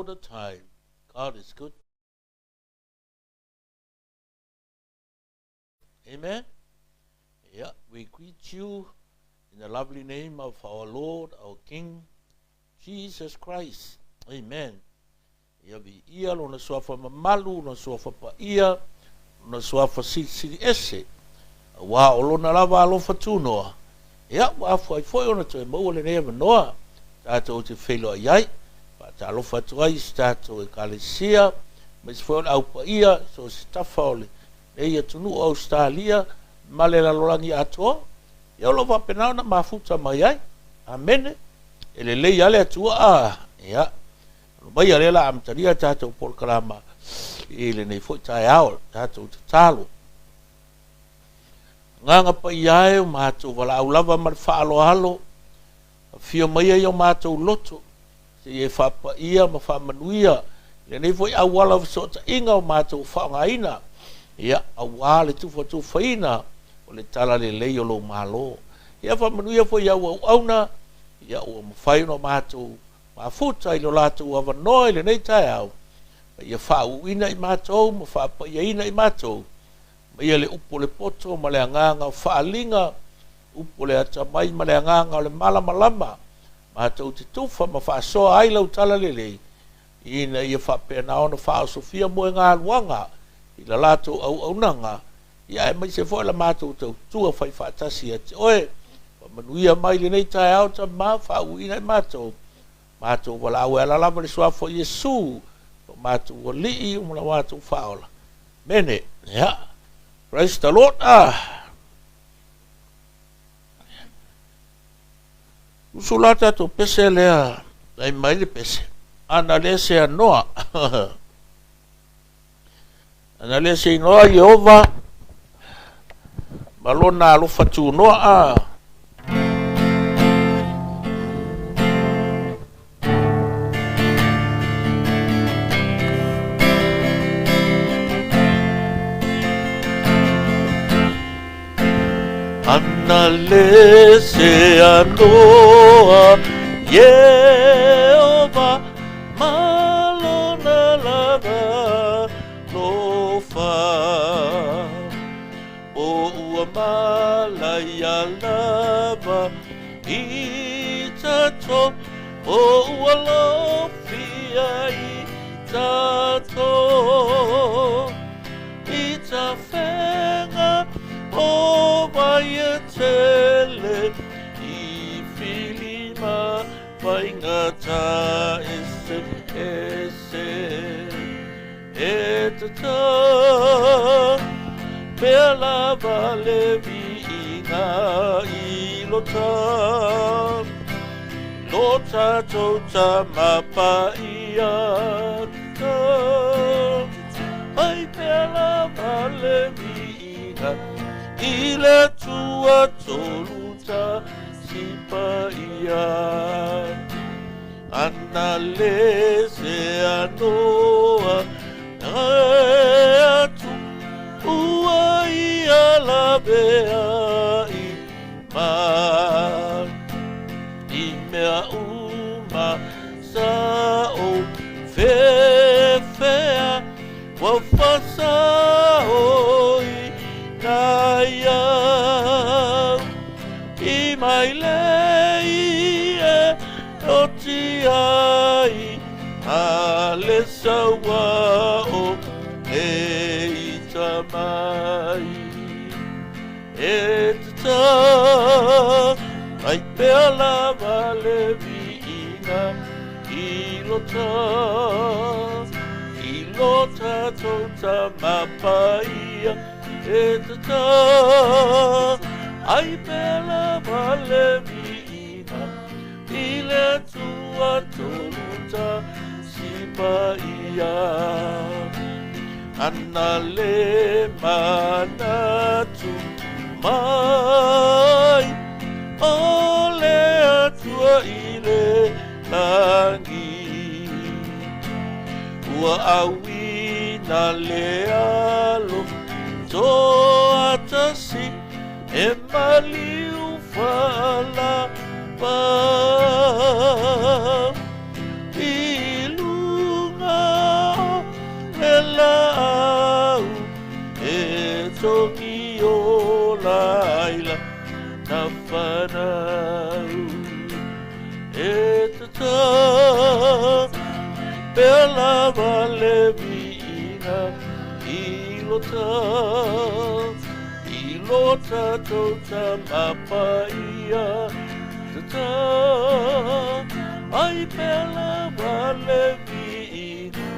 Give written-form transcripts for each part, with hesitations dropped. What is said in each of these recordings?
the time. God is good. Amen. Yeah, we greet you in the lovely name of our Lord, our King, Jesus Christ. Amen. Ia viia lona suafa mamalu, lona suafa paia, lona suafa silisili ese, aua o lona lava alofa tunoa. Ia, ua afu ai foi ona toe maua lenei avanoa tatou te feiloai ai, faatalofa atu ai i si tatou Ekalesia, aemaise foi o le Au Paia i so o se tafa o lenei atunuu o Ausetalia ma le lalolagi atoa. Ia o lo o faapena ona mafuta mai ai. Amene. E lelei lava le Atua a, ia, ono maia lea o le a amatalia a tatou polokalama i lenei foi taeao, tatou tatalo. Agaga Paia e, o matou valaau lava ma le faaaloalo, afio maia i o matou loto, seia e faapaia ma faamanuia i lenei foi auala o fesootaiga o matou faaaogaina, ia, aua le tufatufaina o le talalelei o lou Malo. Ia faamanuia foi i au auauna, ia ua mafai ona matou mafuta i lo latou avanoa i lenei taeao, ma ia faauuina i matou ma faapaiaina i matou, ma ia le upu o le poto ma le agaga o faaaliga, upu o le atamai ma le agaga o le malamalama, matou te tufa ma faasoa ai lau talalelei, ina ia faapena ona faaosofia moegaluaga i la latou auaunaga, ia aemaise foi la matou tautua faifaatasi ia te oe. Faamanuia mai lenei taeao, Tama, faauuina i matou, matou valaau e ala lava i le Suafa o Iesu, lo matou Alii ma lo matou Faaola. Mene. Ia. Praise the Lord. Ah. Usu la tatou pese lea, ai mai le pese. Ana le se anoa. Ana le se inoa Iehova ma lona alofa tunoa a. Ana le se anoa Iehova ma lona lava lofa. O ua malaia lava i tatou, o ua lofia i tatou. I ta whenga o Waiatele, i Whilima Faingata ese ese e tata pea lava le viiga i lota lo tatou tama paia Ai pea lava le viiga i le Atua tolu tasi paia. Ana le se anoa e atu ua ia lavea i ma i mea uma sa o fefea ua fasa o i naia i mai le i e oti ai a le saua o e ita mai e tata ai pea lava le viiga i lota i lo tatou tama paia e tata ai pea lava le viiga i le Atua tolu tasi paia. Ana le manatu mai o le Atua i le lagi. Ua auina le alo toatasi e maliu faalapa i luga. viiga i lo i lo tatou Tama Paia. Tatau ai pea lava le viiga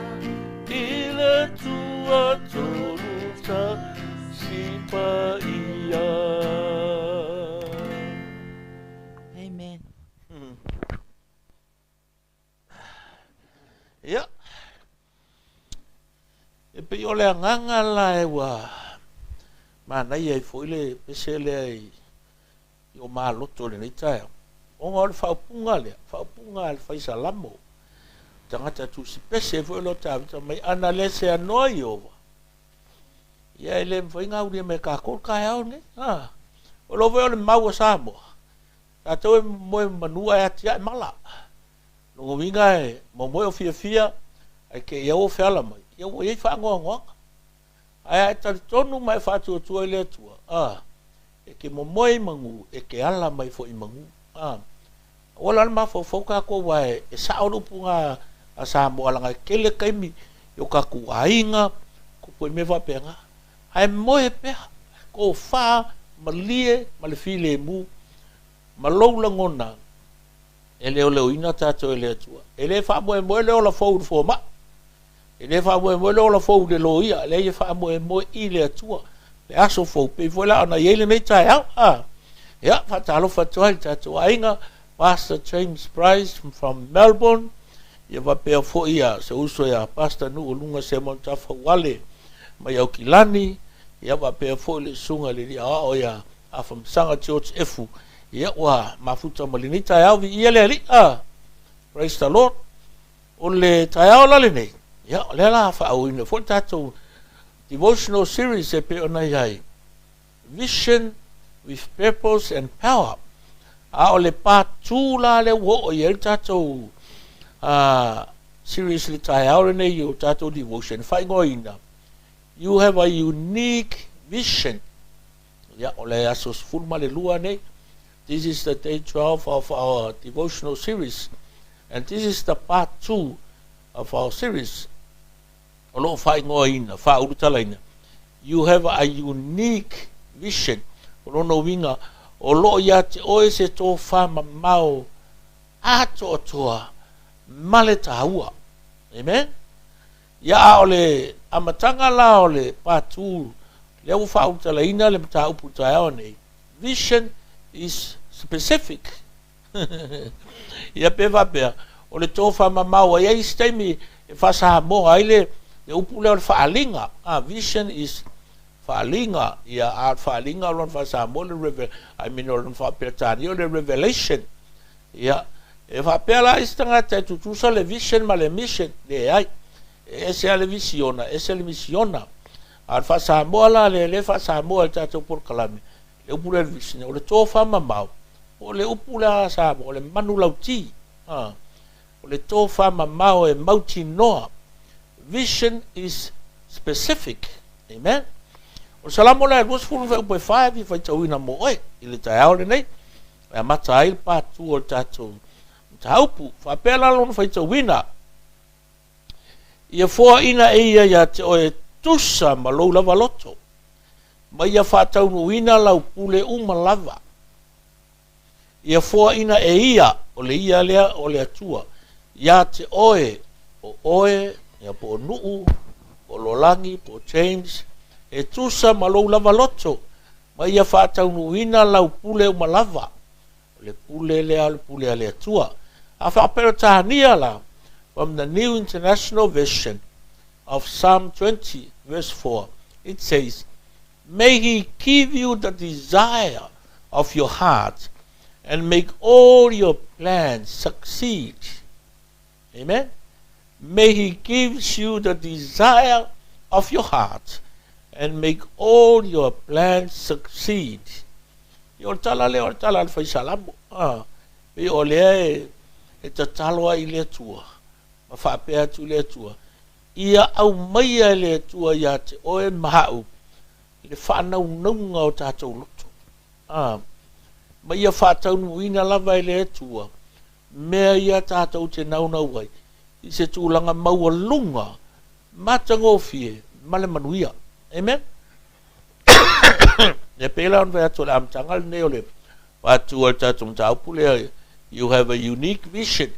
i le Atua Tolu Tasi Paia. Amen. Ia, e pei o le agaga la e ua manaia ai foi le pese lea i o maloto i lenei taeao, ona o le faaupuga lea, faaupuga a le fai Salamo, tagata tusi pese foi o lo Tavita mai, ana le seanoa Ieova, ia e le mafai ona aulia mai e tatou le taeao lenei. Ha. O lo foi o le mau a Samoa, tatou e moe manu ae atiae mala. Lona uiga e momoe o fiafia ae te i au o feala mai, ia ua i ai faanoanoaga. Ae a e talitonu ma e faatuatua i le Atua, a, e te momoe i manu, e te ala mai foi i manu. A, aua la le mafaufau tatou aua e sao le upu na a Samoa leaga e tele taimi i o tatou aiga, tupu ai mea faapena. Ae moe pea, tofa malie ma le filemu ma lou lagona e leoleoina tatou e le Atua. E le faamoemoe le ola fou i le fomai. E le faamoemoe le ola fou i le loia. Leai, e faamoemoe i le Atua. Le aso fou, pei foi la ona i ai lenei taeao. A, ia, faatalofa atu ai i le tatou aiga, Pastor James Price from Melbourne, ia faapea foi ia se uso ia Pastor Nu'uluga Simon Tafauale mai Aukilani, ia faapea foi le susuga i le alii aoao ia Afamasaga George Efu, ia ua mafuta ma lenei taeao, viia le Alii. A, praise the Lord. O le taeao la lenei, ia o lea la faaauauina foi le tatou devotional series e pei ona i ai, Vision with Purpose and Power. A o le part 2 la lea ua oo i ai le tatou series i le taeao lenei o tatou devotion, faaigoaina You have a unique vision. Ia, o le aso 12 nei. This is the day 12 of our devotional series. And this is the part 2 of our series. O lo o faaigoaina, faaulutalaina, You have a unique vision. O lona uiga, o lo o ia te oe se tofa mamao atoatoa ma le taua. Amen? Ia, a o le amataga la o le part 2, lea ua faaulutalaina le mataupu i le taeao nei, Vision is specific. Ia pe faapea, o le tofa mamao ua i ai isi taimi e faa-Samoa ai le upu lea o le faaaliga. A, vision is faaaliga, ia, a o le faaaliga o lona faa-Samoa o le reve, I mean o lona faa-Peretania o le revelation. Ia, e faapea la isi tagata e tutusa le vision ma le mission, leai. E ese lava le visiona, ese le misiona. A o le faa-Samoa la lea, lea e faa-Samoa i le tatou polokalame, le upu lea o le vision, o le tofa mamao, po o le upu lea a Samoa, o le manulauti. A, o le tofa mamao e mautinoa. Vision is specific. Amen. O le Salamo lea e 20 fuaiupu e 4 e fia faitauina mo oe i le taeao lenei. E amata ai le patu o le tatou mataupu. Faapea la lona faitauina. Ia foaina e ia iā te oe e tusa ma lou lava loto, ma ia faataunuuina lau pule uma lava. Ia foaina e ia, o le ia lea o le Atua, iā te oe, o oe, ia po o Nu'u, po o Lolagi, po o James, e tusa ma lou lava loto, ma ia faataunuuina lau pule uma lava. O le pule lea o le pule a le Atua. A faa-Peretania la, from the New International Version of Psalm 20 verse 4, it says, May he give you the desire of your heart and make all your plans succeed. Amen. May he gives you the desire of your heart and make all your plans succeed. Ia o le tala lea o le tala a le fai Salamo. A, pei o lea e, e tatalo ai i le Atua, ma faapea atu i le Atua, ia aumaia e le Atua iā te oe ma a'u le faanaunauga o tatou loto. A, ma ia faataunuuina lava e le Atua mea ia tatou te naunau ai i se tulaga maualuga. matagofie ma le manuia. Amen. E pei la ona fai atu o le amataga lenei o le faatu a le tatou mataupu lea, you have a unique vision.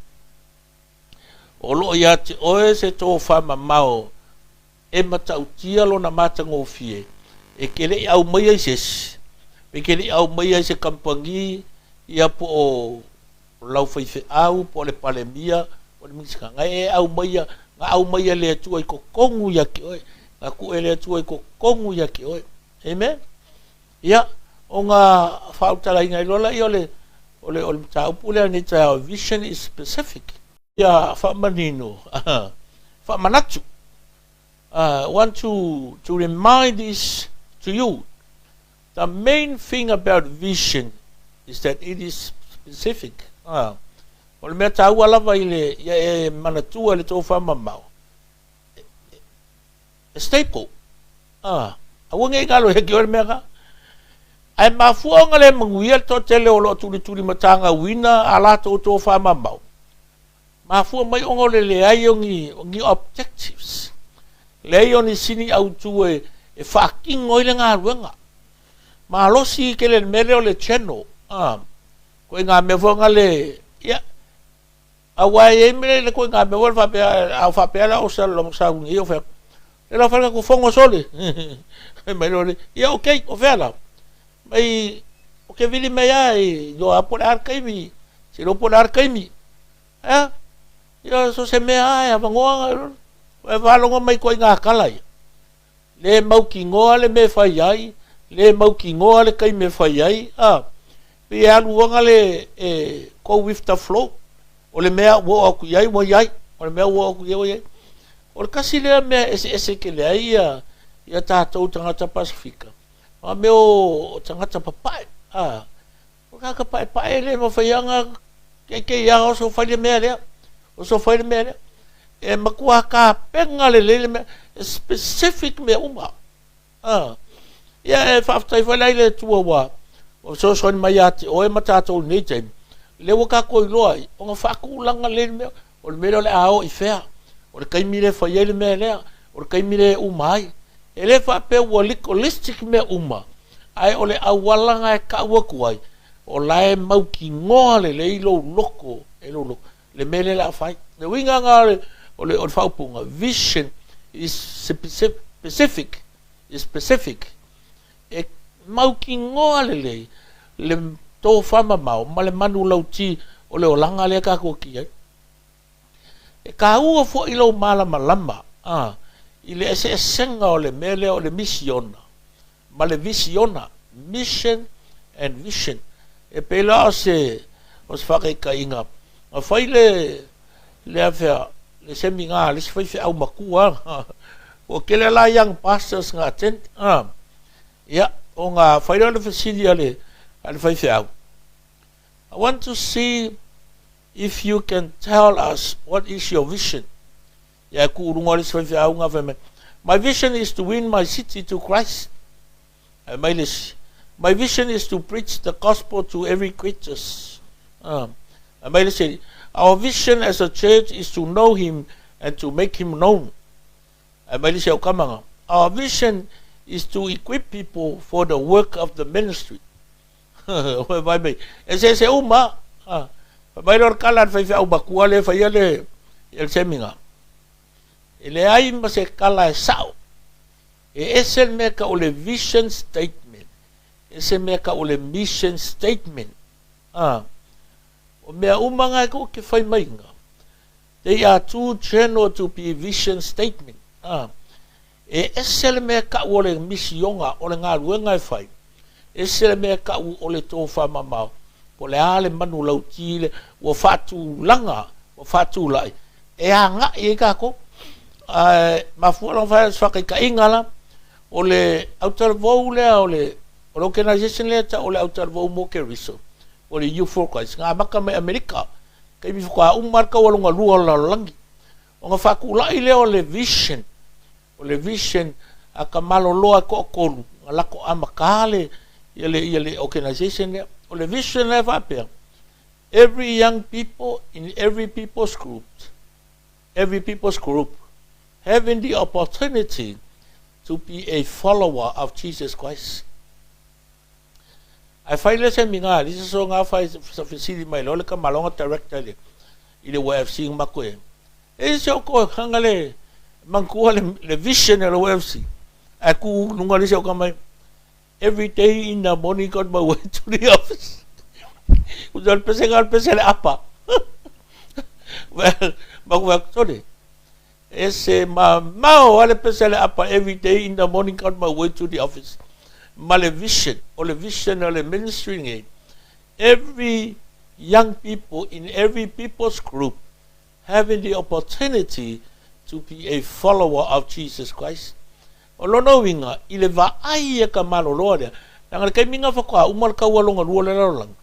O lo o ia te oe se tofa mamao e matautia lona matagofie e ke le i aumaia i se isi, pe ke le i aumaia i se kamupani ia po o lau faifeau po o le Palemia po o le Minisita. Na e aumaia, na aumaia e le Atua i totonu ia te oe, na tuu e le Atua i totonu ia te oe. Amen. Ia, ona faautalaina ai loa lea o le, o le, o le mataupu lea nei taeao, vision is specific. Ia faamanino, faamanatu. Want to remind this to you. The main thing about vision is that it is specific. O le mea taua lava i le, ia e manatua i le tofa mamao, e staple. Aua ne i galo ia te oe le mea na. Ae mafua ona le manuia le toatele o lo o tulituli matagauina a latou tofa mamao, mafua mai ona o le leai o ni, o ni objectives, leai o ni sini autu e, e faatino ai le galuega. Malosi tele le mea lea o le channel, ituaiga mea foi na le, ia, aua e i ai mea le ituaiga mea foi lea faapea, a faapea la o sau nei o fai atu, le la fai atu fono sole. Fai mai loa le, ia okay, o fea la? Mai, o ke vili mai a i loa po o le a le taimi, se iloa po o le a le taimi. Ea, ia so se mea a e avanoa, e faalogo mai ituaiga tala ia. Le mautinoa le mea e fai ai, le mautinoa le taimi e fai ai, a, pei e alu ona le, e go with the flow. O le mea ua oo atu i ai, ua i ai. O le mea ua oo atu i ai, ua i ai. O le tasi lea mea e eseese tele ai ia, ia tatou tagata Pasifika, ma mea o tagata papae, a. O tagata paepae e le mafai ona keikei a oso fai le mea lea, oso fai le mea lea. E matua tapena lelei le mea, e specific mea uma. A. Ia e faafetai foi la i le Atua ua fesoasoani mai ia te oe ma tatou i lenei taimi, lea ua tatou iloa ai, ona faatulaga lelei le mea, o le mea lea o le a o i fea, o le taimi lea e fai ai le mea lea, o le taimi lea e uma ai. E le faapea ua legalistic mea uma, ae o le auala na e tau atu ai, o la e mautinoa lelei lou loto e lou loto, le mea lea o le a fai. Le uiga na o le, o le, o le faaupuga, vision is specific, is specific. E mautinoa lelei le tofa mamao ma le manulauti o le olaga lea tatou te i ai. E taua foi lou malamalama a i le eseesega o le mea lea o le misiona ma le visiona, mission and vision. E pei la o se o se faataitaiga, na fai le le afea le seminar a le isi faifeau matua ua tele la young pastors na attend a ia ona fai lea o le fesili a le a le faifeau, I want to see if you can tell us what is your vision. Ia e kuu luga o le isi faifeau nga fai mai, My vision is to win my city to Christ. Ae mai le isi, My vision is to preach the gospel to every creatures. Ae mai le isi, Our vision as a church is to know him and to make him known. Ae mai le isi aukamaga, Our vision is to equip people for the work of the ministry. Ua vaai mai, eseese uma. Ha. Fai mai lea o le kala a le faifeau matua lea e faia le, le seminar. E leai ma se kala e sao. E ese le mea tau o le vision statement, ese mea tau o le mission statement. Ha. O mea uma nga e kou ke fai mainga. They are too general to be vision statement. Ha. E ese le mea kau o le misioga, o le galuega e fai. Ese le mea kau o le tofa mamao, po o le a le manu lautī le ua faatulaga, ua faatulai, e agai ai tatou. Ae mafua la ona fai atu se faataitaiga la, o le autalavou lea o le, o le organization lea e tau o le autalavou mo Keriso, o le Youth for Christ, na amata mai Amerika, taimi faatoa uma lava le taua lona lua o le lalolagi. Ona faatulai lea o le vision, o le vision a ka maloloa e toatolu, na lako amata le, ia le, ia le organization lea. O le vision lea e faapea, every young people in every people's group, every people's group Having the opportunity to be a follower of Jesus Christ. Ae fai lea seminar a lisa so nga fai sa fesili mai loa le kamalonga director i le i le YFC nga mako e. E se o ko hanga le mangkua le, le vision e le YFC. Ae ku lunga lisa o ka mai every day in the morning on my way to the office. Usa le pese nga le pese le apa. Well, maku wak sorry. Ese mamao a le pese le apa every day in the morning on my way to the office. Ma le vision, o le vision o le ministry lenei, every young people in every people's group having the opportunity to be a follower of Jesus Christ. O lona uiga, i le vaai e ka maloloa lea, leaga le taimi na faatoa uma le taua lona lua o le lalolagi,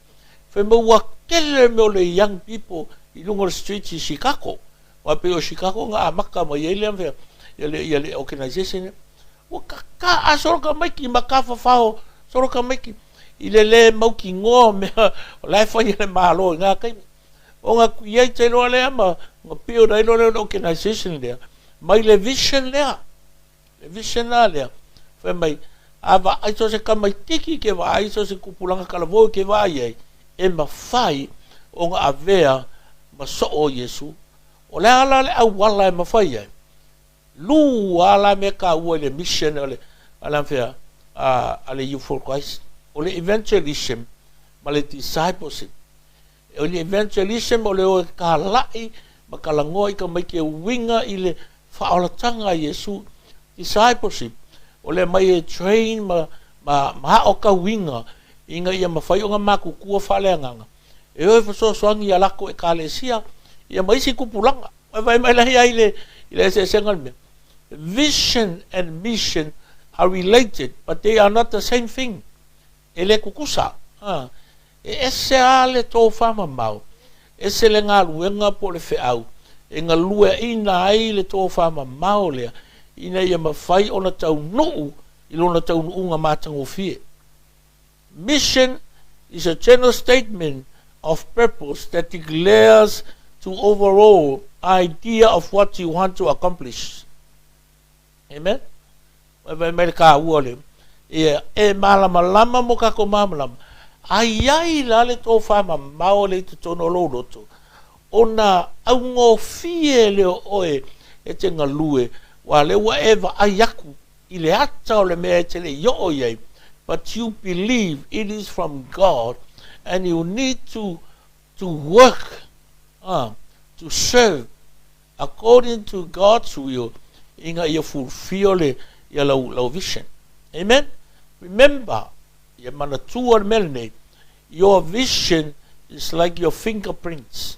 fai mai ua tele mea o le young people i luga o le streets i Chicago. Aua pei o Chicago na amata mai ai lea mea, ia le, ia le organization lea. Ua kakaa solo tamaiti ma tafafao solo tamaiti i le le mautinoa o mea o la e fai e le Malo i na taimi. Ona create loa lea ma ona build ai loa lea o le organization lea mai le vision lea. Le vision la lea, fai mai, a vaai so se tamaitiki ke vaai so se tupulaga talavou ke vaai ai, e mafai ona avea ma soo o Iesu. O le a la le auala e mafai ai? Lua la mea taua i le mission o le, a le fea, a, a le Youth for Christ. O le evangelism ma le discipleship. O le evangelism o le o e kala'i ma kalagoa i tamaiti e uiga i le faaolataga a Iesu, discipleship, o le aumai e train ma, ma, ma aotauina ina ia mafai ona matutua faaleagaga e o e fesoasoani ia latou Ekalesia ia ma isi tupulaga. Ua vaai mai la ia i le, i le eseesega o le mea. Vision and mission are related but they are not the same thing. E le tutusa. A, e ese a le tofamamao, ese le galuega po o le feau e galueaina ai le tofamamao lea ina ia mafai ona taunuu i lona taunuuga matagofie. Mission is a general statement of purpose that declares to overall idea of what you want to accomplish. Amen. Wai mai le kāua le, ia, e mālamalama mo kākou mālamalama. A iai la le tōfā mamao le i totonu o lou loto, ona augofie lea o oe e te galue, ua lea ua e vaai aku i le ata o le mea e te le i oo i ai, but you believe it is from God and you need to to work, to serve According to God's will ina ia fulfill le ia lau lau vision. Amen. Remember, ia manatua le mea lenei, your vision is like your fingerprints.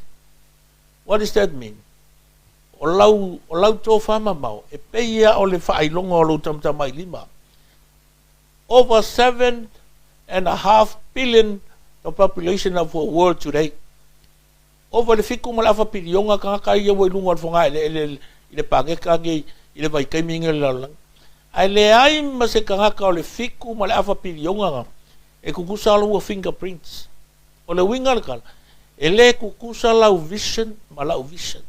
What does that mean? O lau, o lau tōwha mamao, e pei ia o le whaailoga o lou tamatamailima. Over 7.5 billion the population of the world today. Ova i le fitu ma le afa piliona tagata ia ua i luga o le fogaeleele i le paneta nei i le vaitaimi nei o le lalolagi. Ae leai ma se tagata o le fitu ma le afa piliona na e tutusa lua fingerprints. O le uiga o le tala, e le tutusa lau vision ma la'u vision.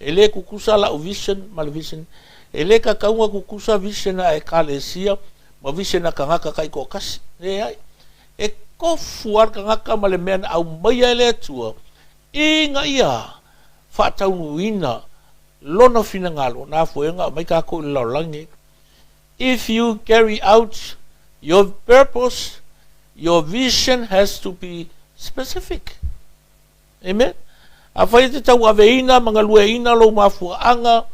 E le tutusa la'u vision ma le vision. E le tatau ona tutusa vision a Ekalesia ma vision a tagata taitoatasi. Leai. E tofu lava le tagata ma le mea na aumaia e le Atua ina ia faataunuuina lona finagalo na afua ai ona aumai tatou i le lalolagi nei. If you carry out your purpose, your vision has to be specific. Amen. Afai e te tauaveina ma galueaina lou mafuaaga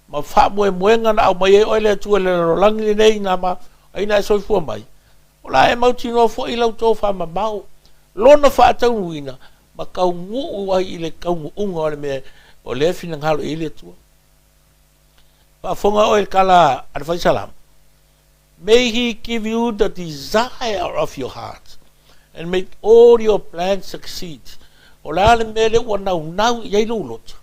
ma faamoemoega na aumai ai oe e le Atua i le lalolagi lenei na ma aina e soifua mai, O le a e mautinoa foi lau tofamamao lona faataunuuina ma taunuu ai i le taunuuga o le mea o lea e finagalo i ai le Atua. Faafofoga oe i le tala a le Faisalamo, May he give you the desire of your heart and make all your plans succeed. O le a le mea lea ua naunau i ai lou loto?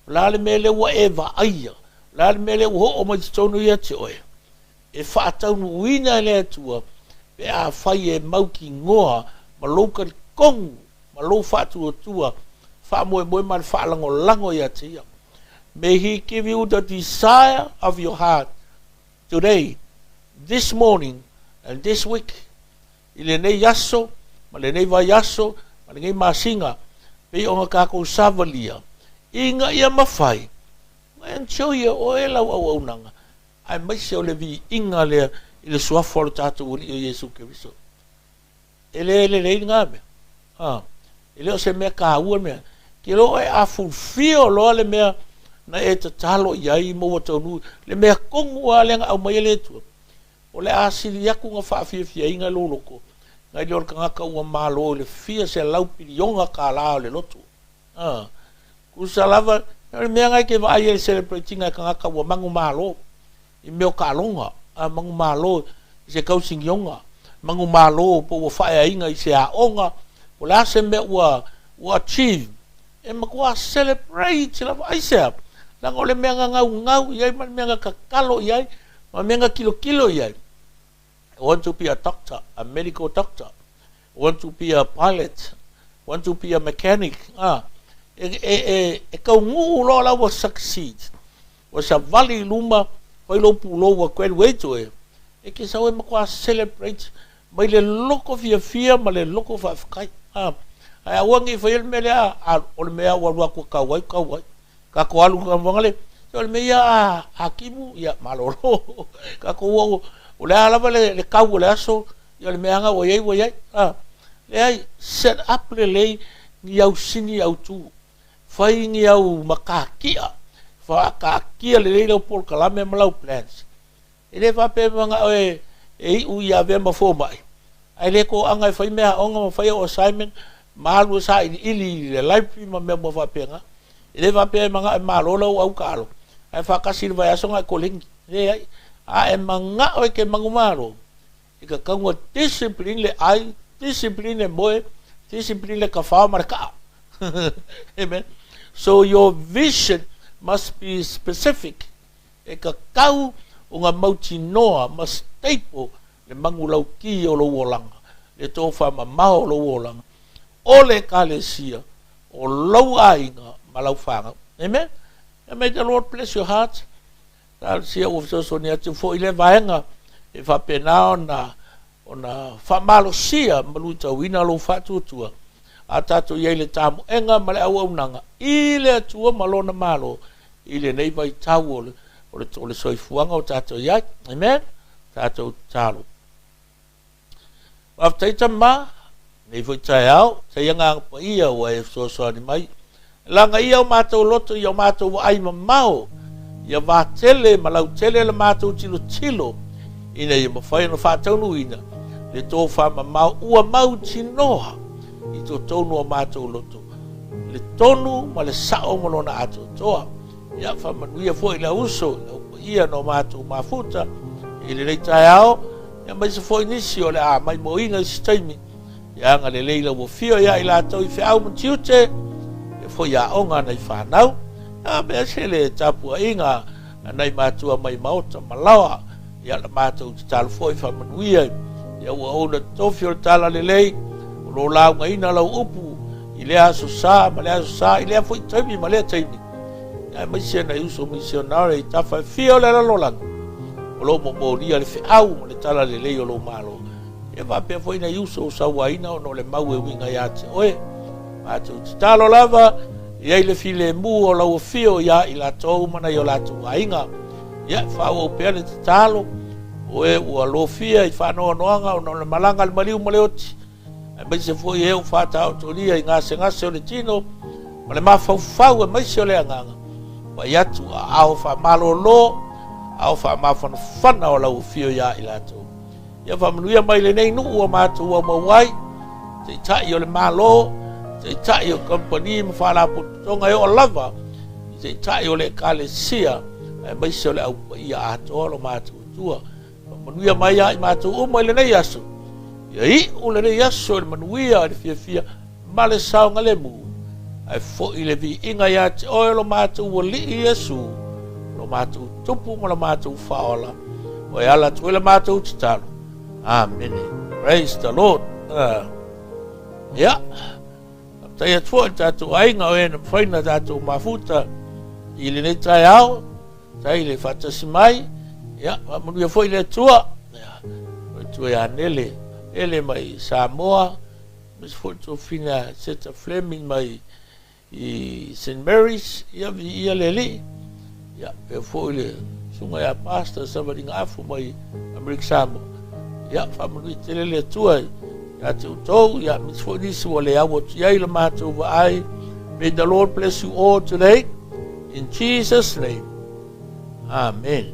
O le a le mea lea ua e vaaia? O le a le mea lea ua oo mai totonu ia te oe? E faataunuuina e le Atua pe afai e mautinoa ma lou talitonu ma lou faatuatua faamoemoe ma le faalagolago ia te Ia. May He give you the desire of your heart today, this morning and this week. I lenei aso, ma lenei vaiaso, ma lenei masina, pei ona tatou savalia, ina ia mafai ona enjoy e oe lau auaunaga, aemaise o le viiga lea i le Suafa o le tatou Alii o Iesu Keriso. E le lelei lena mea. A, e le o se mea taua le mea. Te iloa oe a fulfill loa le mea na e tatalo i ai ma ua taunuu, le mea tonu lava lea na aumai e le Atua, o le a sili atu ona faafiafiaina lou loto nai lo le tagata ua malo i le fia selau piliona kālā o le loto. A, tusa lava, o le mea lena e te vaai ai i le celebrate ina e tagata ua manumalo i mea o taaloga, a manumalo i se tausinioga, manumalo po ua faaeaina i se aoga, po o le a se mea ua ua achieve, e matua celebrate lava. Aisea? Leaga o le mea na naunau i ai ma le mea na tatalo i ai ma le mea na tilotilo i ai. I want to be a doctor, a medical doctor. I want to be a pilot. I want to be a mechanic. A, e, e, e, e taunuu loa la ua succeed. Ua savali i luma, fai lou pulou ua graduate oe, e te sau e matua celebrate mai le loko fiafia ma le loko faafetai. A, ae aua ne i faia le mea lea, a, o le mea ua alu atu e tau ai, tau ai. Tatou alu i le le, o le mea ia a, a timu, ia malolo. Tatou o, o le a lava le, le tau o le aso, ia o le mea lava ua i ai, ua i ai. A, leai, set up lelei ni au sini autu. Fai ni au matatia, faataatia lelei lau polokalame ma lau plans. E le faapea e manao e iu ia avea ma fomai, ae le toaga e fai meaaoga ma fai au assignment ma alu e sailiili i le library ma mea uma faapena. E le faapea e manao e malo lau au taalo, ae faatasi i le vaiaso ona e koleni. Leai. A e manao e te manumalo, e tatau ona discipline le ai, discipline le moe, discipline le tafao ma le kaa. Amen. So your vision must be specific. E tatau ona mautinoa ma staple le manulauti o lou olaga, le tofamamao o lou olaga, o le Ekalesia, o lou aiga ma lau fanau. Amen. And may the Lord bless your heart. Talosia ua fesoasoani atu foi lea vaega e faapena ona ona faamalosia ma luitauina lou faatuatua a tatou i ai i le tamoega ma le auaunaga i le Atua ma Lona Malo i lenei vaitau o le, o le, o le soifuaga o tatou i ai. Amen. Tatou tatalo. Faafetai Tama, nei foi taeao, tai Agaga Paia ua e fesoasoani mai. Lagaia o matou loto i o matou vaai mamao, ia vatele ma lautele le matou tilotilo, ina ia mafai ona faataunuuina le tofamamao ua mautinoa i totonu o matou loto, le tonu ma le sao ma lona atoatoa. Ia faamanuia foi i le auso, i le au paia na o matou mafuta i lenei taeao, aemaise foi nisi o le a maimoaina i se taimi. Ia agalelei lau afio ia i latou i feau ma tiute, ia foi aoga a nai fanau. Ia mea se le tapuaiga a nai matua mai maota ma laoa. Ia la matou tatalo foi faamanuia ia ua ouna tofi o le talalelei, o lo o laugaina lau upu i lea aso sa ma lea aso sa, i lea foi taimi ma lea taimi. Aemaise nai uso misionare i tafa e fia o le lalolagi, o lo o momolia le feau ma le talalelei o lou Malo. E faapea foi nai uso o sauaina ona o le mau e uiga ia te oe. Matou tatalo lava, e i ai le filemu o lau afio ia i latou ma nai o latou aiga. Ia, faaauau pea le tatalo, o e ua lofia i faanoanoaga ona o le malaga a le maliu ma le oti, aemaise foi e ua faataotolia i gasegase o le tino ma le mafaufau aemaise o le agaga, vaai atu aao faamalolo, aao faamafanafana o lau afio ia i latou. Ia faamanuia mai lenei nuu ua matou aumau ai, taitai o le Malo, taitai o kamupani ma faalapotopotoga e oo lava i taitai o le Ekalesia, aemaise o le au paia atoa o lo matou Atua. Faamanuia mai ia i matou uma i lenei aso. Ia iu lenei aso i le manuia, i le fiafia ma le saogalemu, ae foi le viiga ia te oe o lo matou Alii Iesu, lo matou Tupu ma lo matou Faaola, o e ala atu ai la matou tatalo. Amene. Praise the Lord. Ia, faafetai atu foi i le tatou aiga o e na mafai ona tatou mafuta. i lenei taeao, tai le faatasi mai, ia, faamanuia foi le Atua, ia, o le Atua ia Nele, Nele mai Samoa, aemaise foi le tuafafine Seta Fleming mai i St. Mary's, ia viia le Alii, ia pea foi le susuga ia Pastor Savaliga Afu mai Amerika Samoa, ia faamanuia tele le Atua ia te outou, ia aemaise foi nisi ua le au atu i ai la matou vaai. May the Lord bless you all today. In Jesus' name. Amen.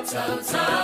Tau